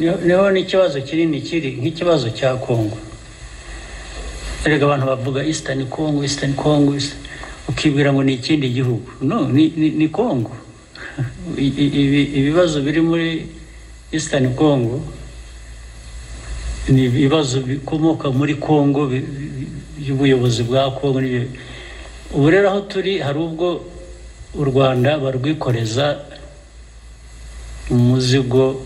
Niho n'ikibazo kinini kiri, nk'ikibazo cya Kongo. Erega abantu bavuga Eastern Congo, Eastern Congo, ukibwira ngo ni ikindi gihugu. No, ni Kongo. Ibibazo biri muri Eastern Congo ni ibibazo bikomoka muri Kongo by'ubuyobozi bwa Kongo. Ubu rero aho turi hari ubwo u Rwanda barwikoreza umuzigo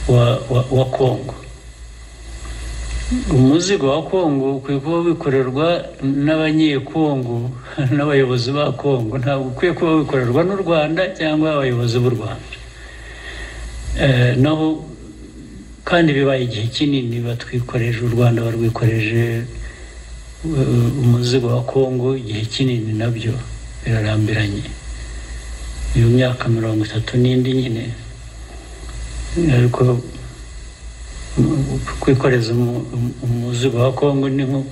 wa Kongo. Umuzigo wa Kongo ukwiye kuba wikorerwa n'abanyekongo n'abayobozi ba Kongo, ntabwo ukwiye kuba wikorerwa n'u Rwanda cyangwa abayobozi b'u Rwanda. Naho kandi bibaye igihe kinini batwikoreje, u Rwanda barwikoreje umuzigo wa Kongo igihe kinini, nabyo birarambiranye. Iyo myaka 30 n'indi nyine, ariko kwikoreza umuzigo wa Kongo ni nko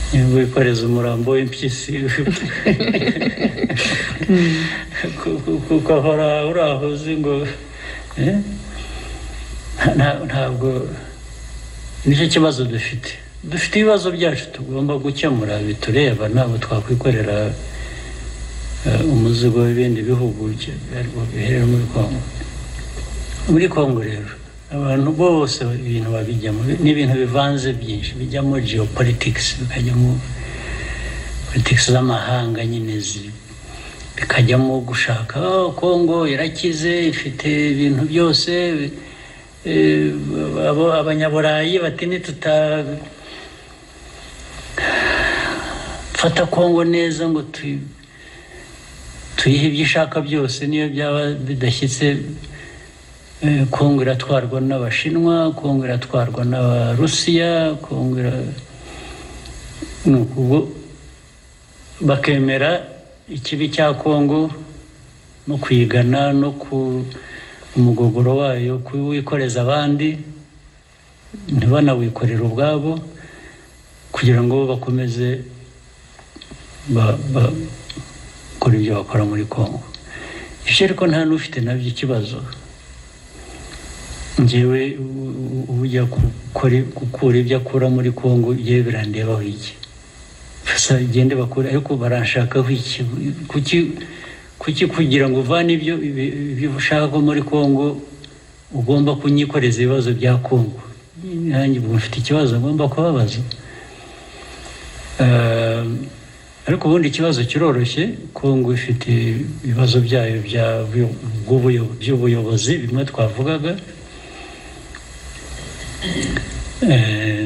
kwikoreza umurambo w'impyisi, kuko ahora uraho uzi ngo ntabwo. Nicyo kibazo dufite. Dufite ibibazo byacu tugomba gukemura bitureba, ntabwo twakwikorera umuzigo w'ibindi bihugu biherera muri Kongo. Muri Kongo rero abantu bose ibintu babijyamo ni ibintu bivanze byinshi, bijyamo geopolitics, bikajyamo politics z'amahanga nyine, bikajyamo gushaka Kongo irakize ifite ibintu byose, abanyaburayi bati nitutafata Kongo neza ngo tuyihe ibyo ishaka byose, niyo byaba bidashyitse. Kongo iratwarwa n'Abashinwa, Kongo iratwarwa n'Abarusiya, Kongo ubwo bakemera ikibi cya Kongo no kuyigana no ku umugogoro wayo kuwikoreza abandi, ntibanawikorera ubwabo, kugira ngo bakomeze bakora ibyo bakora muri Kongo. Ibyo ariko nta n'ufite nabyo ikibazo. Njyewe ujya gukura ibyo akura muri Kongo, yewe birandebaho iki? Gende bakure, ariko baranshakaho iki? Kuki kugira ngo uvane ibyo ushaka ko muri Kongo ugomba kunyikoreza ibibazo bya Kongo? Nanjye ubwo mfite ikibazo ngomba kubabaza. Ariko ubundi ikibazo kiroroshye. Kongo ifite ibibazo byayo by'ubuyobozi bimwe twavugaga,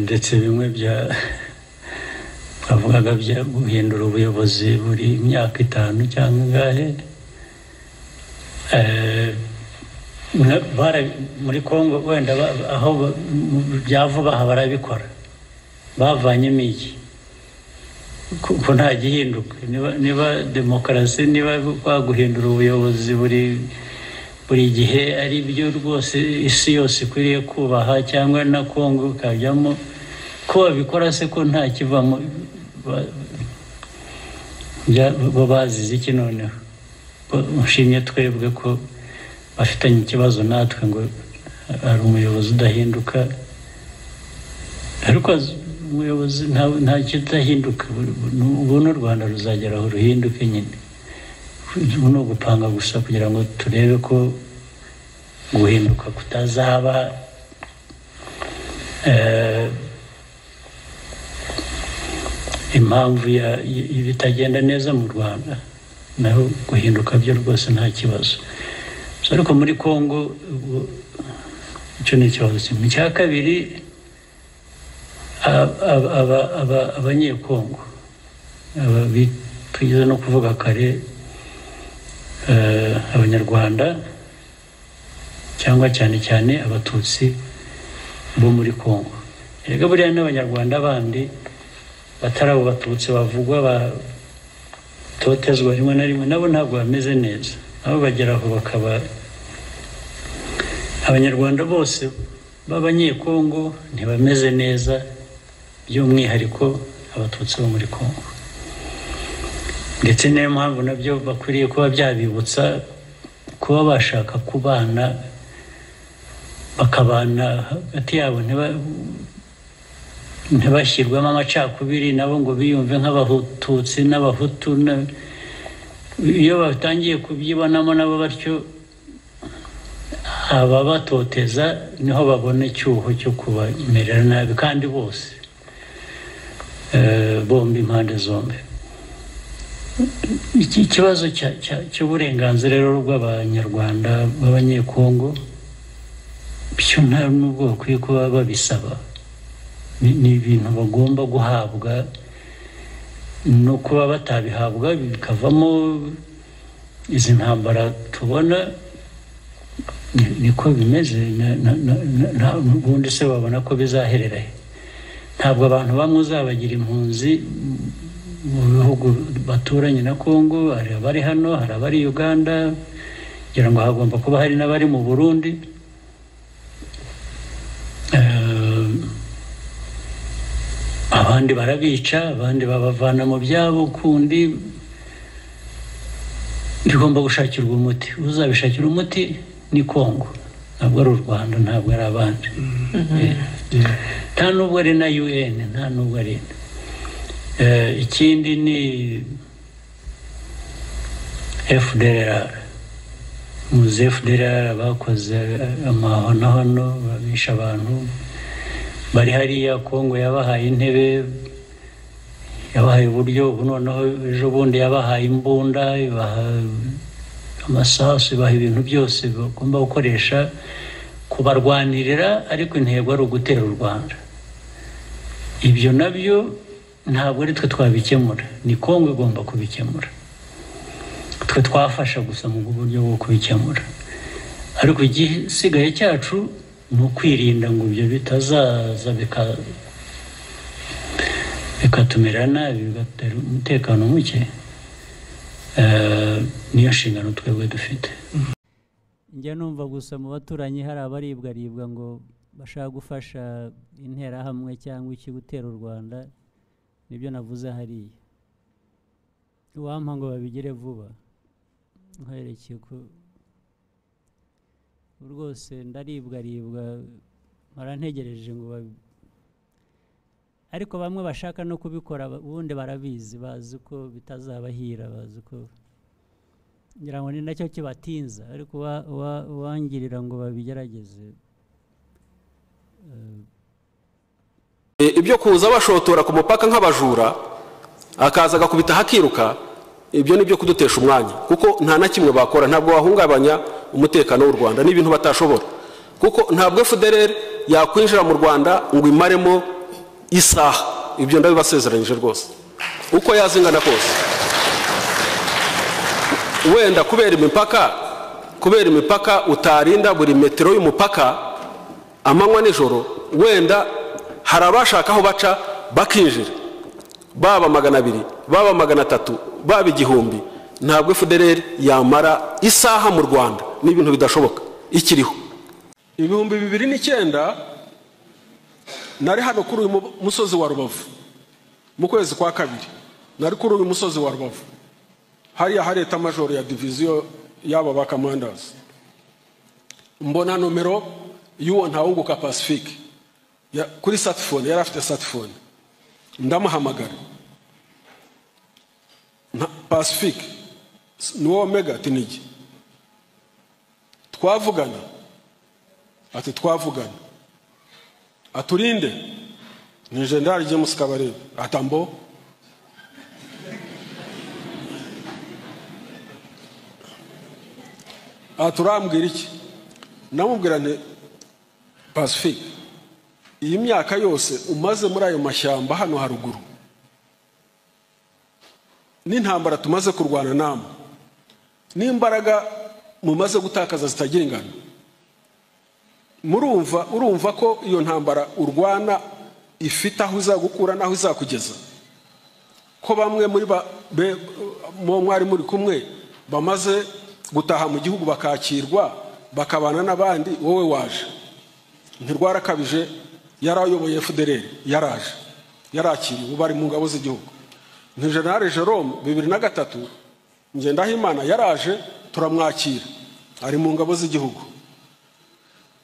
ndetse bimwe bya twavugaga bya guhindura ubuyobozi buri myaka 5 cyangwa ingahe. Muri Kongo wenda aho bya vuba aha barabikora, bavanyemo iki ko nta gihinduka? Niba demokarasi, niba guhindura ubuyobozi buri gihe ari byo rwose isi yose ikwiriye kubaha, cyangwa na Kongo ikajyamo, ko babikora se ko nta kivamo? Bo bazize iki noneho? Nshimye twebwe ko bafitanye ikibazo natwe ngo hari umuyobozi udahinduka, ariko umuyobozi nta kidahinduka. Ubu n'u Rwanda ruzagera aho ruhinduke nyine. Ubu ni ugupanga gusa kugira ngo turebe ko guhinduka kutazaba impamvu y'ibitagenda neza mu Rwanda. Naho guhinduka byo rwose nta kibazo. Ariko muri Kongo icyo ni ikibazo kimwe. Icya kabiri, abanyekongo tugeze no kuvuga kare, abanyarwanda cyangwa cyane cyane abatutsi bo muri Kongo. Erega buriya n'abanyarwanda bandi batari abo batutsi bavugwa batotezwa rimwe na rimwe, nabo ntabwo bameze neza. Nabo bagera aho bakaba abanyarwanda bose b'abanyekongo ntibameze neza, by'umwihariko abatutsi bo muri Kongo. Ndetse niyo mpamvu nabyo bakwiriye kuba byabibutsa kuba bashaka kubana, bakabana hagati yabo, ntibashyirwemo amacakubiri nabo ngo biyumve nk'abatutsi n'abahutu. Iyo batangiye kubyibonamo nabo batyo, ababatoteza niho babona icyuho cyo kubamerera nabi, kandi bose bombi, impande zombi. Iki kibazo cy'uburenganzira rero bw'Abanyarwanda b'Abanyekongo byo nta nubwo bakwiye kuba babisaba, ni ibintu bagomba guhabwa, no kuba batabihabwa bikavamo izi ntambara tubona. Niko bimeze. Ubundi se babona ko bizaherera he? Ntabwo abantu bamwe uzabagira impunzi mu bihugu baturanye na Kongo. Hari abari hano, hari abari Uganda, ngira ngo hagomba kuba hari n'abari mu Burundi. Abandi barabica, abandi babavana mu byabo kundi. Bigomba gushakirwa umuti. Uzabishakira umuti ni Kongo, ntabwo ari u Rwanda, ntabwo ari abandi, nta nubwo ari na UN, nta nubwo ari. Ikindi ni FDLR. Muzi FDLR bakoze amahano, babisha abantu bari hariya. Kongo yabahaye intebe, yabahaye uburyo, ubu noneho ejo bundi yabahaye imbunda, ibaha amasasu, ibaha ibintu byose bagomba gukoresha kubarwanirira, ariko intego ari ugutera u Rwanda. Ibyo nabyo ntabwo ari twe twabikemura, ni Kongo igomba kubikemura. Twe twafasha gusa mu buryo bwo kubikemura, ariko igisigaye cyacu ni ukwirinda ngo ibyo bitazaza bikatumera nabi, bigatera umutekano muke. Niyo nshingano twebwe dufite. Njya numva gusa mu baturanyi hari abaribwaribwa ngo bashaka gufasha interahamwe cyangwa iki gutera u Rwanda. Nibyo navuze hariya, uwampa ngo babigere vuba, nkwerekeye ko rwose ndaribwaribwa, marantegereje ngo ariko bamwe bashaka no kubikora ubundi barabizi, bazi ko bitazabahira, bazi ko ngira ngo ni nacyo kibatinza, ariko wangirira ngo babigerageze. Ibyo kuza bashotora ku mupaka nk'abajura, akaza agakubita hakiruka, ibyo nibyo kudutesha umwanya, kuko nta na kimwe bakora. Ntabwo wahungabanya umutekano w'u Rwanda, ni ibintu batashobora, kuko ntabwo FDLR yakwinjira mu Rwanda ngo imaremo isaha. Ibyo ndabibasezeranyije rwose, uko yazingana kose. Wenda kubera imipaka utarinda buri metero y'umupaka amanywa nijoro, wenda hari abashaka aho baca bakinjira, baba 200, baba 300, baba 1000. Ntabwo FDLR yamara isaha mu Rwanda, ni ibintu bidashoboka ikiriho. 2009 nari hano kuri uyu musozi wa Rubavu mu kwezi kwa kabiri, nari kuri uyu musozi wa Rubavu hariya hari eta major ya division y'aba ba commanders, mbona nomero y'uwo Ntawunguka Pacifique kuri smartphone, yari afite smartphone. Ndamuhamagara, Pacifique niwo mega tinigi twavugana, ati twavugana, aturinde ni General James Kabarebe, atambo aturambwira iki? Namubwira nti Pacifique, iyi myaka yose umaze muri ayo mashyamba hano haruguru n'intambara tumaze kurwana namwe n'imbaraga mumaze gutakaza zitagira ingano, urumva ko iyo ntambara urwana ifite aho izagukura n'aho izakugeza, ko bamwe muri mwari muri kumwe bamaze gutaha mu gihugu bakakirwa bakabana n'abandi, wowe waje ntirwarakabije. Yarayoboye FDLR, yaraje, yarakiriwe, ubu bari mu ngabo z'igihugu. Nti General Jerome 2003 Ngendahimana yaraje turamwakira, ari mu ngabo z'igihugu.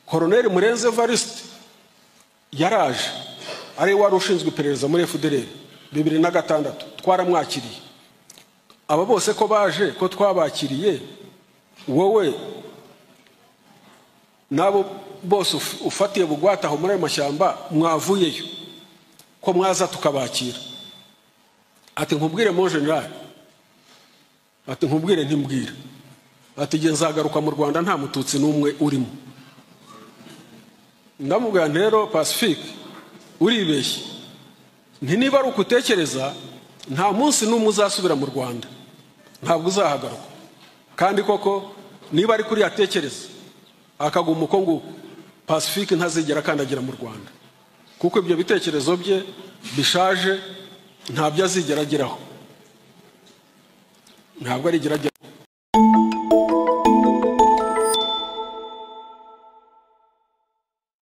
Colonel Murenzi Evariste yaraje, ari wari ushinzwe iperereza muri FDLR 2006 twaramwakiriye. Aba bose ko baje, ko twabakiriye, wowe nabo bose ufatiye bugwate aho muri ayo mashyamba mwavuyeyo, ko mwaza tukabakira? Ati nkubwire mon général, ati nkubwire, ntimbwira. Ati nge nzagaruka mu Rwanda nta mututsi n'umwe urimo. Ndamubwira nti rero Pacifique, uribeshye. Nti niba ari ukutekereza, nta munsi n'umwe uzasubira mu Rwanda, ntabwo uzahagaruka. Kandi koko niba ari kuri yatekereza akaguma uko nguko, Pacifique ntazigera akandagira mu Rwanda, kuko ibyo bitekerezo bye bishaje ntabyo azigera ageraho, ntabwo arigera ageraho.